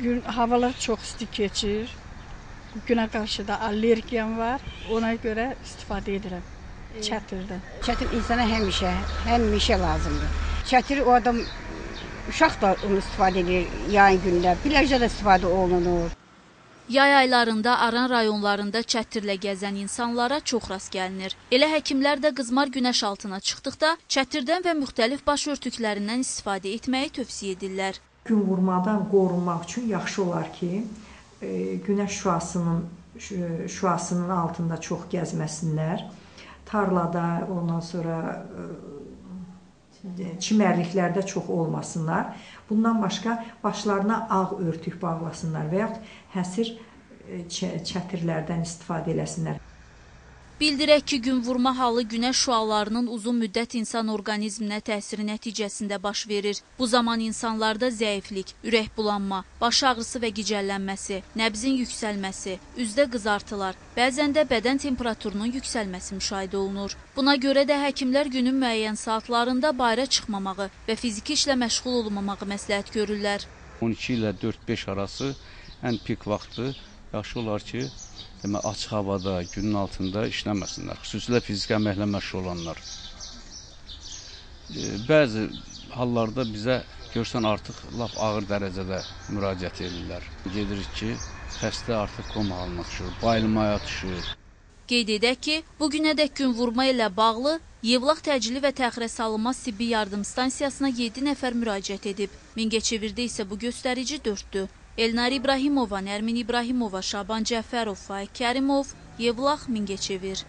Gün, havalar çox isti keçir. Günə qarşı da allergiyam var. Ona görə istifadə edirəm çətirdən. Çətir insana həmişə, həmişə lazımdır. Çətir o adam, uşaq da onu istifadə edir yayın günlər, plajda da istifadə olunur. Yay aylarında Aran rayonlarında çətirlə gəzən insanlara çox rast gəlinir. Elə həkimlər də qızmar günəş altına çıxdıqda çətirdən və müxtəlif baş örtüklərindən istifadə etməyi tövsiyə edirlər. Gün vurmadan qorunmaq üçün yaxşı olar ki, günəş şüasının altında çox gəzməsinlər. Tarlada, ondan sonra çimərliklərdə çox olmasınlar. Bundan başqa başlarına ağ örtük bağlasınlar və yaxud həsir çətirlərdən istifadə eləsinlər. Bildirək ki, gün vurma halı günəş şüalarının uzun müddət insan orqanizminə təsiri nəticəsində baş verir. Bu zaman insanlarda zəiflik, ürək bulanma, baş ağrısı və gicəllənməsi, nəbzin yüksəlməsi, üzdə qızartılar, bəzən də bədən temperaturunun yüksəlməsi müşahidə olunur. Buna görə də həkimlər günün müəyyən saatlarında bayıra çıxmamağı və fiziki işlə məşğul olmamağı məsləhət görürlər. 12 ilə 4-5 arası ən pik vaxtı. Yaxşı olar ki, demək, açıq havada, günün altında işləməsinlər. Xüsusilə fiziki əməklə məşğul olanlar. Bəzi hallarda bizə görsən artıq lap ağır dərəcədə müraciət edirlər. Gedirik ki, xəstə artıq koma halına düşür, bayılmaya düşür. Qeyd edək ki, bugünədək gün vurma ilə bağlı Yevlax təcili və təxirə salınmaz tibbi yardım stansiyasına 7 nəfər müraciət edib. Mingəçevirdə isə bu göstərici 4-dür. Elnarə İbrahimova, Nərmin İbrahimova, Şaban Cəfərov, Faiq Kərimov, Yevlax, Mingəçevir.